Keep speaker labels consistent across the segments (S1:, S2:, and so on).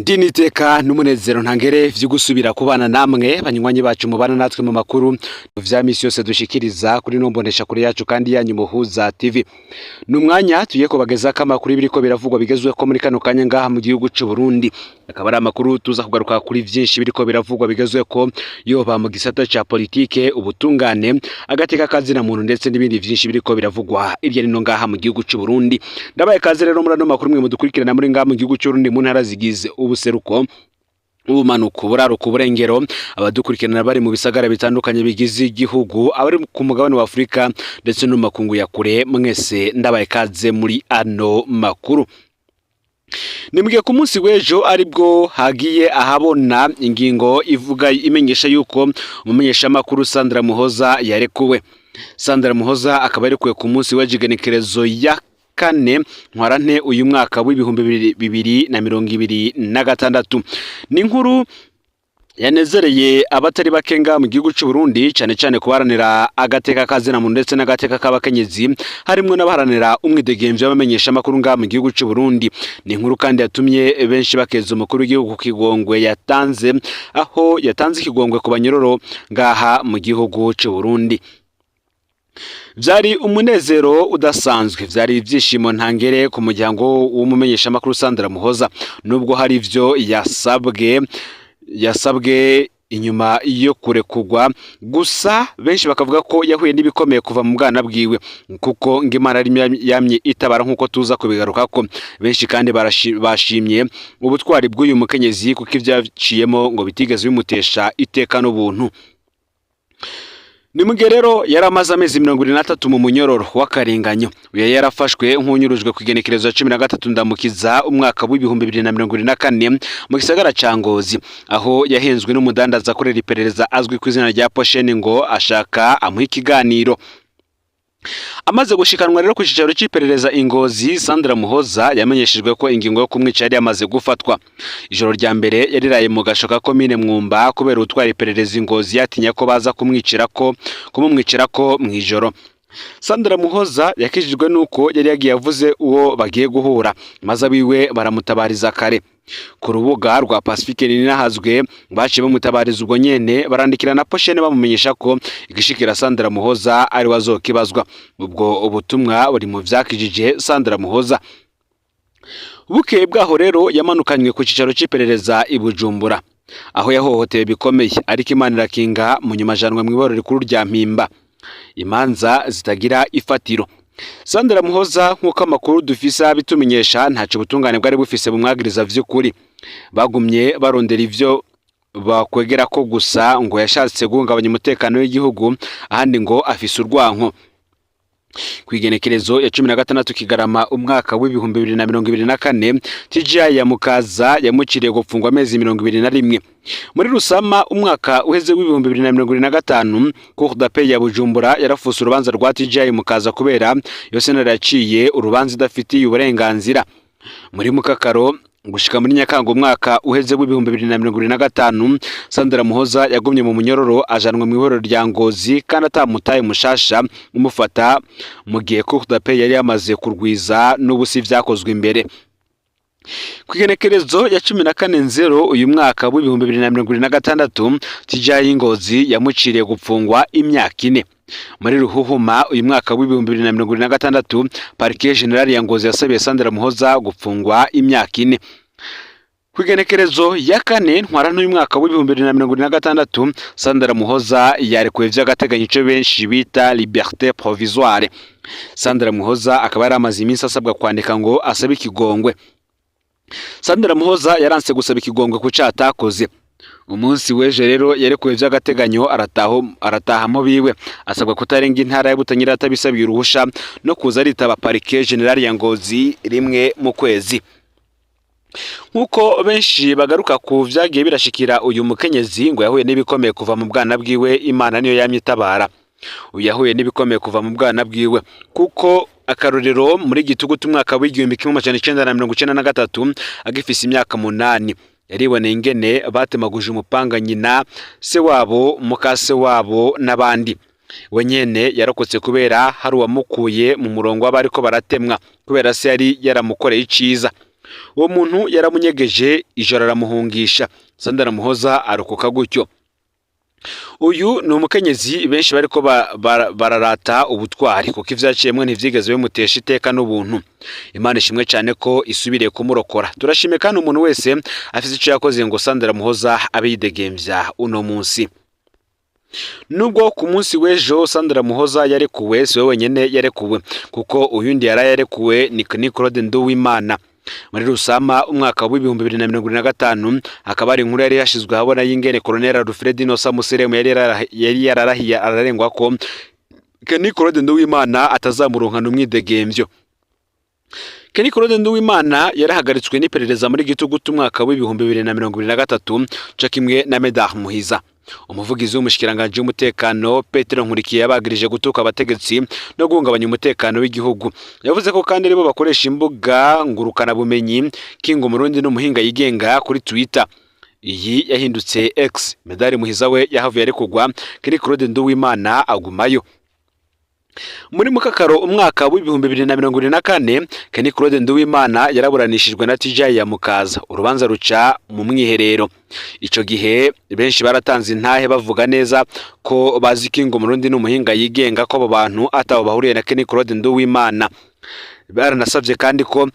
S1: Ndi niteka n'umunezero ntangere vyo gusubira kubana namwe banywanyi bacu mubana natwe mu makuru vya misi yose dushikiriza kuri no mbonesha kure yacu kandi yanyu Muhuza TV. Ni umwanya tugiye kubagezako amakuru biriko biravugwa bigezweho muri kano kanya ngaha mu gihugu c'u Burundi. Akaba ari amakuru tuza kugaruka kuri vyinshi biriko biravugwa bigezweho, yoba mu gisata ca politike, ubutungane, agateka kazina muntu ndetse n'ibindi vyinshi biriko biravugwa hirya no ngaha mu gihugu c'u Burundi. Ndabaye kaze rero muri ano makuru mwe mudukurikirana muri ngaha mu gihugu c'u Burundi, mu ntara zigize ubuseruko, ubumanuko, uburaruko, uburengero, abadukurikirana bari mu bisagara bitandukanye bigize igihugu, abari ku mugabane wa Afurika ndetse no mu makungu ya kure, mwese ndabaye kaze muri ano makuru. Nimugihe ku munsi w'ejo aribwo hagiye ahabona ingingo ivuga imenyesha yuko umumenyeshamakuru Sandra Muhoza yarekuwe. Sandra Muhoza akaba yarekuwe ku munsi w'ejo, ya 4 Ntwarante uyu mwaka w'2026. Ni inkuru yanezereye abatari bakenga mu gihugu c'u Burundi, cane cane kubaharanira agateka kazina muntu ndetse n'agateka k'abakenyezi, harimwo n'abaharanira umwidegemvyo w'abamenyesha amakuru ngaha mu gihugu c'u Burundi. Ni inkuru kandi yatumye benshi bakeza umukuru w'igihugu ku kigongwe yatanze, aho yatanze ikigongwe ku banyororo ngaha mu gihugu c'u Burundi. Vyari umunezero udasanzwe, vyari ivyishimo ntangere ku muryango w'umumenyeshamakuru Sandra Muhoza, nubwo hari ivyo yasabwe inyuma yo kurekugwa. Gusa benshi bakavuga ko yahuye n'ibikomeye kuva mu bwana bwiwe, kuko ngo Imana yamye itabara, nk'uko tuza kubigarukako. Benshi kandi bashimye ubutwari bw'uyu mukenyezi, kuko ivyaciyemo ngo bitigeze bimutesha iteka n'ubuntu. Ni mugihe rero yari amaze amezi 73 mu munyororo w'akarenganyo. Uyu yarafashwe nk'unyurujwe ku igenekerezo ya 13 Ndamukiza umwaka w'2024 mu gisagara ca Ngozi, aho yahenzwe n'umudandaza akorera iperereza azwi ku izina rya Posheni, ngo ashaka amuha ikiganiro. Amaze gushikanwa rero ku cicaro c'iperereza i Ngozi, Sandra Muhoza yamenyeshejwe ko ingingo yo kumwica yari yamaze gufatwa. Ijoro rya mbere yariraye mu gasho ka komine Mwumba, kubera utwara iperereza i Ngozi yatinya ko baza kumwicira ko kumumwicira ko mw'ijoro. Sandra Muhoza yakijijwe nuko yari yagiye avuze uwo bagiye guhura, maze abiwe baramutabariza kare. Ku rubuga rwa Pacifique Ninahazwe baciye bamutabariza ubwo nyene, barandikira na Poshene bamumenyesha ko igishikira Sandra Muhoza ari wazokibazwa. Ubwo ubutumwa buri mu vyakijije Sandra Muhoza. Bukeye bwaho rero yamanukanywe ku cicaro c'iperereza i Bujumbura, aho yahohotewe bikomeye, ariko Imana irakinga. Mu nyuma ajanwa mw'iborero rikuru rya Mpimba, imanza zitagira ifatiro. Sandra Muhoza, nk'uko amakuru dufise bitumenyesha, ntaco ubutungane bwari bufise bumwagiriza vy'ukuri. Bagumye barondera ivyo bakwegera ko gusa, ngo yashatse guhungabanya umutekano w'igihugu, ahandi ngo afise urwanko. Kw'igenekerezo ya 16 Kigarama umwaka w'2024, TGI ya Mukaza yamuciriye gupfungwa amezi 21. Muri Rusama umwaka uheze w'2025, Cour d'appel ya Bujumbura yarafuse urubanza rwa TGI Mukaza, kubera iyo sentare yaciye urubanza idafitiye uburenganzira. Muri Mukakaro gushika muri Nyakanga umwaka uheze w'2025, Sandra Muhoza yagumye mu munyororo, ajanwa mu ihorero rya Ngozi kandi atamutaye mushasha umufata, mu gihe Cour d'appel yari yamaze kurwiza n'ubusi vyakozwe imbere. Kw'igenekerezo ya 14 Nzero uyu mwaka w'2026, TGI Ngozi yamuciriye gupfungwa imyaka 4. Muri Ruhuhuma uyu mwaka w'2026, Parquet Général ya Ngozi yasabiye Sandra Muhoza gupfungwa imyaka 4. Kw'igenekerezo ya 4 Ntwarante uyu mwaka w'2026, Sandra Muhoza yarekuwe vy'agateganyo, ico benshi bita liberté provisoire. Sandra Muhoza akaba yari amaze iminsi asabwa kwandika ngo asabe ikigongwe. Sandra Muhoza yaranse gusaba ikigongwe ku caha atakoze. Umunsi w'ejo rero yarekuwe vy'agateganyo, arataha mu biwe, asabwa kutarenga intara ya Butanyerera atabisabiye uruhusha, no kuza aritaba Parquet Général ya Ngozi rimwe mu kwezi. Nk'uko benshi bagaruka ku vyagiye birashikira uyu mukenyezi, ngo yahuye n'ibikomeye kuva mu bwana bwiwe, Imana niyo yamye itabara. Uyu yahuye n'ibikomeye kuva mu bwana bwiwe, kuko akarorero muri Gitugutu umwaka w'1993, agifise imyaka 8, yariboneye ingene batemaguje umupanga nyina, se wabo, mukase wabo n'abandi. We nyene yarokotse kubera hari uwamukuye mu murongo w'abariko baratemwa, kubera se yari yaramukoreye iciza. Uwo muntu yaramunyegeje ijoro aramuhungisha. Sandra Muhoza arokoka gutyo. Uyu ni umukenyezi benshi bariko bararata ubutwari, kuko ivyaciyemwo ntivyigeze bimutesha iteka n'ubuntu. Imana ishimwe cyane ko isubiriye kumurokora. Turashimye kandi umuntu wese afise ico yakoze ngo Sandra Muhoza abe yidegemvya uno munsi. Nubwo ku munsi w'ejo Sandra Muhoza yarekuwe, siwe wenyene yarekuwe, kuko uyundi yaraye yarekuwe ni Claude Nduwimana. Muri Rusama umwaka w'2025 hakaba hari inkuru yari yashizwe ahabona y'ingene Colonel Alfred Innocent Museremu yari yararahiye ararengwa ko Kenny Claude Nduwimana atazamuronkana umwidegemvyo. Kenny Claude Nduwimana yarahagaritswe n'iperereza muri Gitugutu umwaka w'2023, co kimwe na Medard Muhiza. Umuvugizi w'umushikiranganji w'umutekano Petero Nkurikiye yabagirije gutuka abategetsi no guhungabanya umutekano w'igihugu. Yavuze ko kandi aribo bakoresha imbuga ngurukana bumenyi King Umurundi n'umuhinga yigenga kuri Twitter. Iyi yahindutse X. Medard Muhiza we yahavuye arekurwa, Kenny Claude Nduwimana agumayo. Muri Mukakaro umwaka w'2024, Kenny Claude Nduwimana yaraburanishijwe na TJ ya Mukaza, urubanza ruca mu mwiherero. Ico gihe benshi baratanze intahe bavuga neza ko bazi King Umurundi n'umuhinga yigenga, ko abo bantu atabo bahuriye na Kenny Claude Nduwimana. Baranasavye kandi ko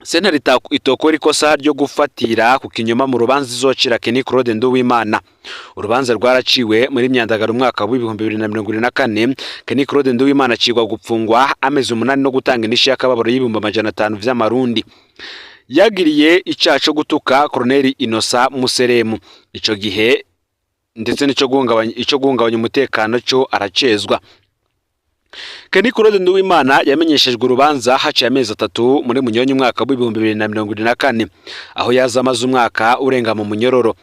S1: sentare itokora ikosa ryo gufatira ku kinyoma mu rubanza izocira Kenny Claude Nduwimana. Urubanza rwaraciwe muri Myandagaro umwaka w'2024. Kenny Claude Nduwimana acirwa gupfungwa amezi 8 no gutanga indishyi y'akababaro y'ibihumbi 500 vy'amarundi. Yagiriye icaha co gutuka Colonel Innocent Museremu ico gihe, ndetse n'ico guhungabanya ico guhungabanya umutekano co aracezwa. Kenny Claude Nduwimana yamenyeshejwe urubanza haciye amezi 3 muri Munyonyo umwaka w'2024, aho yaza amaze umwaka urenga mu munyororo.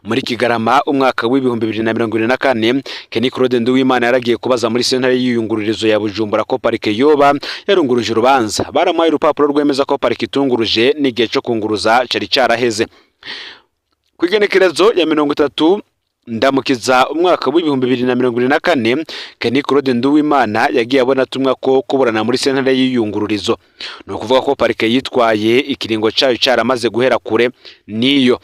S1: Muri Kigarama umwaka w'2024, Kenny Claude Nduwimana yaragiye kubaza muri sentare y'iyungururizo ya Bujumbura ko parike yoba yarunguruje urubanza. Baramuhaye urupapuro rwemeza ko parike itunguruje n'igihe co kunguruza cari caraheze. Ku igenekerezo ya 30 Ndamukiza umwaka w'2024, Kenny Claude Nduwimana yagiye abona atumwa ko kuburana muri sentare y'iyungururizo. Ni ukuvuga ko parike yitwaye ikiringo cayo caramaze guhera kure niyo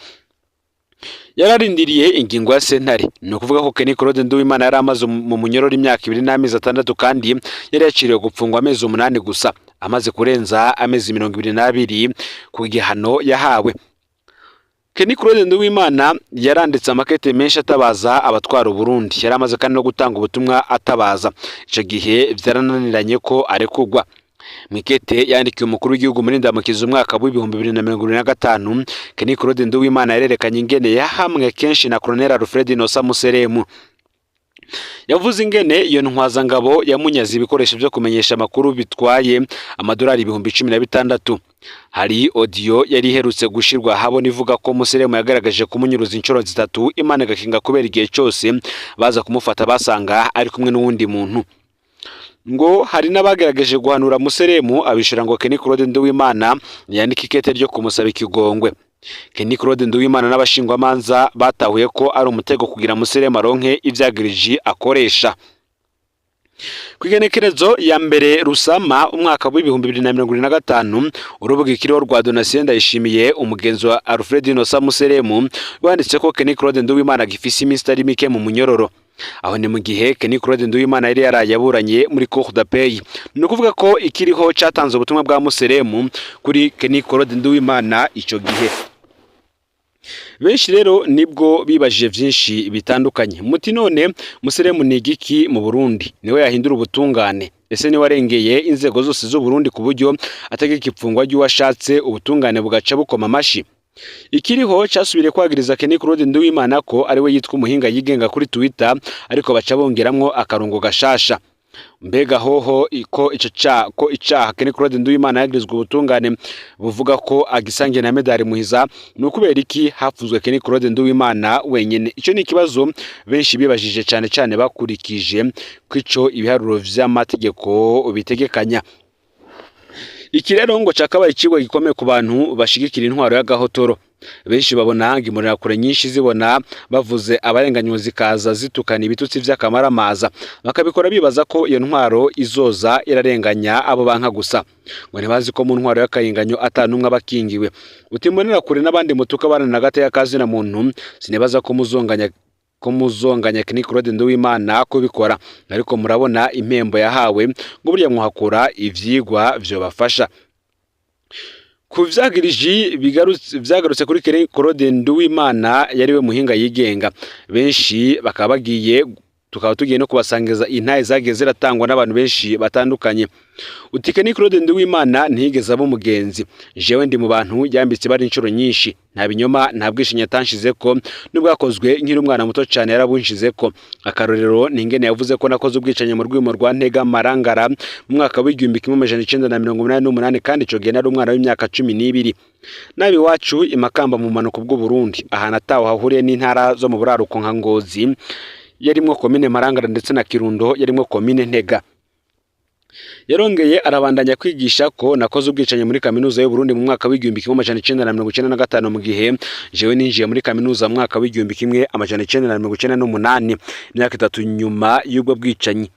S1: yararindiriye ingingo ya sentare. Ni ukuvuga ko Kenny Claude Nduwimana yari amaze mu munyororo imyaka 2 n'amezi 6, kandi yari yaciriwe gupfungwa amezi 8 gusa, amaze kurenza amezi 22 ku gihano yahawe. Kenny Claude Nduwimana yaranditse amakete menshi atabaza abatwara Uburundi. Yari amaze kandi no gutanga ubutumwa atabaza. Ico gihe vyarananiranye ko arekurwa. Mwikete yandikiye umukuru w'igihugu muri Ndamukiza umwaka w'2025, Kenny Claude Nduwimana yarerekanye ingene yahamwe kenshi na Colonel Alfred Innocent Museremu. Yavuze ingene iyo ntwazangabo yamunyaze ibikoresho vyo kumenyesha amakuru bitwaye amadolari 16,000. Hari audio yari iherutse gushirwa habona ivuga ko Museremu yagaragaje kumunyuruza inshuro 3, Imana igakinga, kubera igihe cose baza kumufata basanga ari kumwe n'uwundi muntu. Ngo hari n'abagerageje guhanura Museremu, abishura ngo Kenny Claude Nduwimana yandika ikete ryo kumusaba ikigongwe. Kenny Claude Nduwimana n'abashingwamanza batahuye ko ari umutego kugira Museremu aronke ivyagiriji akoresha. Ku igenekerezo ya 1 Rusama umwaka w'2025, urubuga ikiriho rwa Donatien Ndayishimiye, umugenzi wa Alfred Innocent Museremu, rwanditse ko Kenny Claude Nduwimana agifise iminsi itari mike mu munyororo. Aho ni mu gihe Kenny Claude Nduwimana yari yaraye aburanye muri Cour d'appel. Ni ukuvuga ko ikiriho catanze ubutumwa bwa Museremu kuri Kenny Claude Nduwimana ico gihe. Benshi rero nibwo bibajije vyinshi bitandukanye. Muti none Museremu ni igiki mu Burundi? Niwe yahindura ubutungane? Ese niwe arengeye inzego zose z'u Burundi ku buryo ategeka ipfungwa ry'uwashatse, ubutungane bugaca bukoma amashi? Ikiriho casubiriye kwagiriza Kenny Claude Nduwimana ko ariwe yitwa umuhinga yigenga kuri Twitter, ariko baca bongeramwo akarungo gashasha. Mbega hoho ko ico ca ko icaha Kenny Claude Nduwimana yagirizwa ubutungane buvuga ko agisangiye na Medard Muhiza, ni ukubera iki hapfunzwe Kenny Claude Nduwimana wenyene? Ico ni ikibazo benshi bibajije, cane cane bakurikije ko ico ibiharuro vy'amategeko bitegekanya. Iki rero ngo cakabaye icigwa gikomeye ku bantu bashigikira intwaro y'agahotoro. Benshi babona ngo imbonerakure nyinshi zibona bavuze abarenganywa zikaza zitukana ibitutsi vy'akamaramaza, bakabikora bibaza ko iyo ntwaro izoza irarenganya abo banka gusa. Ngo ntibazi ko mu ntwaro y'akaringanyo ata n'umwe aba akingiwe. Uti imbonerakure n'abandi mutuka abana agateka ka zina muntu, sinibaza ko muzonganya Kenny Claude Nduwimana kubikora, ariko murabona impembo yahawe, ngo burya muhakura ivyigwa vyobafasha. Ku vyagiriji vyagarutse kuri Kenny Claude Nduwimana yariwe muhinga yigenga, benshi bakaba bagiye, tukaba tugiye no kubasangiza intahe zagiye ziratangwa n'abantu benshi batandukanye. Uti Kenny Claude Nduwimana ntiyigeze aba umugenzi. Jewe ndi mu bantu yambitse ibara inshuro nyinshi, nta binyoma, nta bwishinyi atanshizeko, n'ubwakozwe nkiri umwana muto cane yarabunshizeko. Akarorero ni ingene yavuze ko nakoze ubwicanyi mu rwimo rwa Ntega Marangara mu mwaka w'1988, kandi ico gihe nari umwana w'imyaka 12. Nabi iwacu imakamba mu bumanuko bw'Uburundi, ahantu ataho hahuriye n'intara zo mu buraruko nka Ngozi yarimwo komine Marangara ndetse na Kirundo yarimwo komine Ntega. Yarongeye arabandanya kwigisha ko nakoze ubwicanyi muri kaminuza y'u Burundi mu mwaka w'1995, mu gihe jewe ninjiye muri kaminuza mu mwaka w'1998, imyaka 3 nyuma y'ubwo bwicanyi.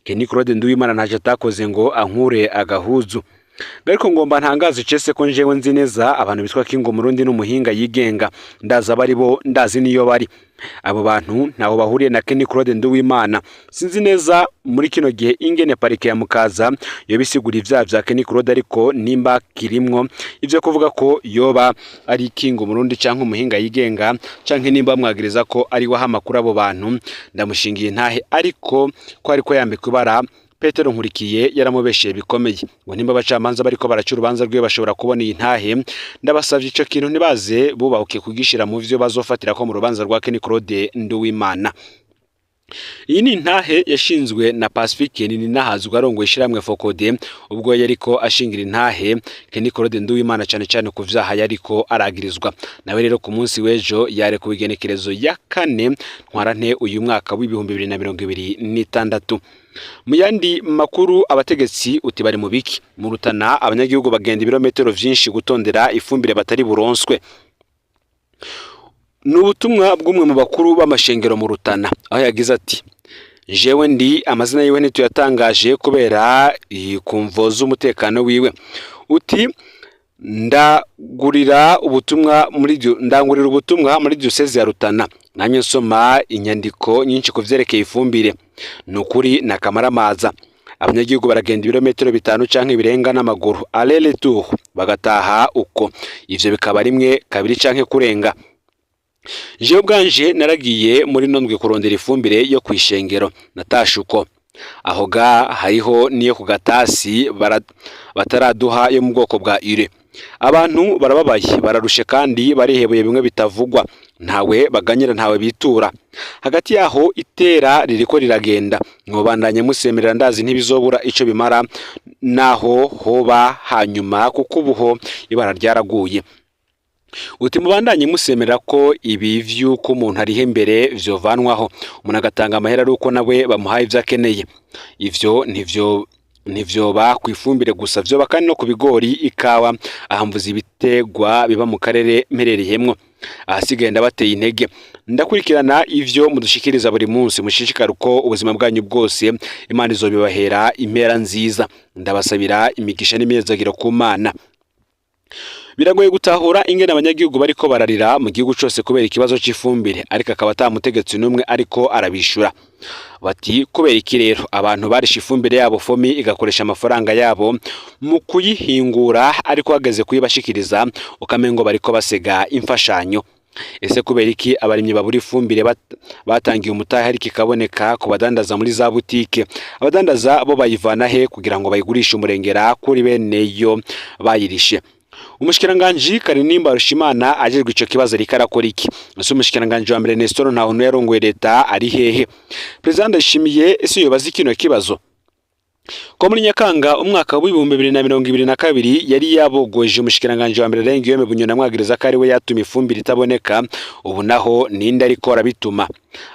S1: Kenny Claude Nduwimana ntacyo atakoze ngo ankure agahuzu. Ariko ngomba ntangaze icese ko njewe nzi neza abantu bitwa Kingo Murundi n'umuhinga yigenga, ndazi abari bo, ndazi niyo bari. Abo bantu ntaho bahuriye na Kenny Claude Nduwimana. Sinzi neza muri kino gihe ingene parike ya Mukaza yobisigura ivyaha vya Kenny Claude, ariko nimba kirimwo ivyo kuvuga ko yoba ari Kingo Murundi canke umuhinga yigenga, canke nimba mwagiriza ko ari waha amakuru abo bantu, ndamushingiye ntahe. Ariko ko ariko yambikwa ibara, Petero Nkurikiye yaramubesheye bikomeye. Ngo nimba abacamanza bariko baraca urubanza rwiwe bashobora kubona iyi ntahe, ndabasavye ico kintu ntibaze bubahuke kugishira mu vyo bazofatira ko mu rubanza rwa Kenny Claude Nduwimana. Iyi ni intahe yashinzwe na Pacifique Nininahazwa arongoye ishirahamwe Fokode, ubwo yariko ashingira intahe Kenny Claude Nduwimana cane cane ku vyaha yariko aragirizwa. Nawe rero ku munsi w'ejo yarekuwe igenekerezo ya 4 Ntwarante uyu mwaka w'2026. Mu yandi makuru, abategetsi uti bari mu biki? Mu Rutana abanyagihugu bagenda ibirometero vyinshi gutondera ifumbire batari buronswe. Ni ubutumwa bw'umwe mu bakuru b'amashengero mu Rutana, aho yagize ati: "Jewe ndi amazina yiwe ntituyatangaje kubera kumvo z'umutekano wiwe." Uti ndangurira ubutumwa muri diocese ya Rutana. Namye nsoma inyandiko nyinshi ku vyerekeye ifumbire, ni ukuri na kamaramaza. Abanyagihugu baragenda ibirometero 5 canke birenga n'amaguru aller-retour, bagataha uko, ivyo bikaba rimwe, kabiri canke kurenga. Jewe ubwanje naragiye muri nondwe kurondera ifumbire yo kwishengero, natashe uko. Aho ga hariho niyo ku gatasi bataraduha yo mu bwoko bwa urée. Abantu barababaye, bararushe kandi barihebeye bimwe bitavugwa. Ntawe baganyira, ntawe bitura. Hagati yaho itera ririko riragenda. Mwobandanye musemerera, ndazi ntibizobura ico bimara naho hoba hanyuma, kuko ubuho ibara ryaraguye. Uti mubandanye musemerera ko ibi vy'uko umuntu arihe imbere vyovanwaho, umuntu agatanga amahera ari uko nawe bamuhaye ivyo akeneye. Ivyo ntivyoba ku ifumbire gusa, vyoba kandi no ku bigori, ikawa, aha mvuze ibitegwa biba mu karere mperereyemwo. Ahasigaye ndabateye intege, ndakurikirana ivyo mudushikiriza buri munsi. Mushishikare uko ubuzima bwanyu bwose, Imana izobibahera impera nziza. Ndabasabira imigisha n'imyezagiro ku Mana. Biragoye gutahura ingene abanyagihugu bariko bararira mu gihugu cose kubera ikibazo c'ifumbire, ariko akaba ata mutegetsi n'umwe ariko arabishura. Bati kubera iki rero abantu barishe ifumbire yabo, FOMI igakoresha amafaranga yabo mu kuyihingura, ariko hageze kuyibashikiriza ukamengo bariko basega imfashanyo? Ese kubera iki abarimyi babura ifumbire batangiye umutahe, ariko ikaboneka ku badandaza muri za butike? Abadandaza bo bayivana he kugira ngo bayigurishe umurengera kuri bene yo bayirishe? Umushikiranganji Karinimba Mbarushimana ajejwe ico kibazo ariko arakora iki? Ese umushikiranganji wa mbere Nestor Ntahuntu yarongoye leta ari hehe? Perezida Ndayishimiye ese yobaza kino kibazo? Ko muri Nyakanga umwaka w'2022 yari yabogoje umushikiranganje wa mbere Alain Guillaume Bunyoni, amwagiriza ko ari we yatuma ifumbire itaboneka. Ubu naho ninde ariko arabituma?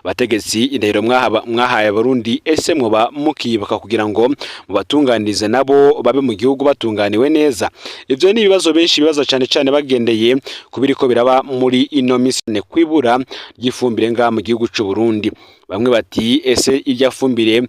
S1: Abategetsi, indahiro mwahaye Abarundi, ese mwoba mukibuka kugira ngo mubatunganirize, nabo babe mu gihugu batunganiwe neza? Ivyo ni ibibazo benshi bibaza, cane cane bagendeye ku biriko biraba muri ino misi kwibura ry'ifumbire ngaha mu gihugu c'u Burundi. Bamwe bati: "Ese irya fumbire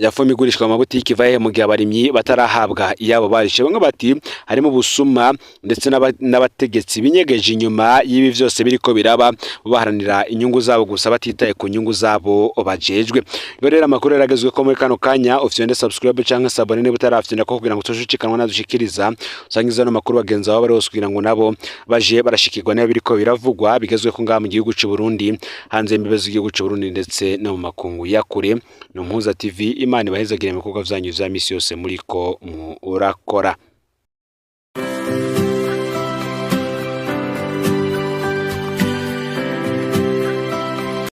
S1: yafumbire igurishwa mu mabutiki iva hehe mu gihe abarimyi batarahabwa iyabo barishe?" Bamwe bati harimo ubusuma ndetse n'abategetsi binyegeje inyuma y'ibi vyose biriko biraba, baharanira inyungu zabo gusa, batitaye ku nyungu zabo bajejwe. Ngo rero amakuru yaragezwe ko muri kano kanya ufyonde subscribe canke s'abonner niba utarafyonda ko, kugira ngo utashikanwa nadushikiriza. Usangiza no makuru bagenzi babo bari hose, kugira ngo nabo baje barashikirwa niba biriko biravugwa bigezwe ko ngaha mu gihugu c'u Burundi, hanze y'imbibe z'igihugu c'u Burundi, ndetse no mu makungu ya kure. Ni Umuhuza TV. Imana ibahezagire mu bikorwa vyanyu vya misi yose muriko murakora.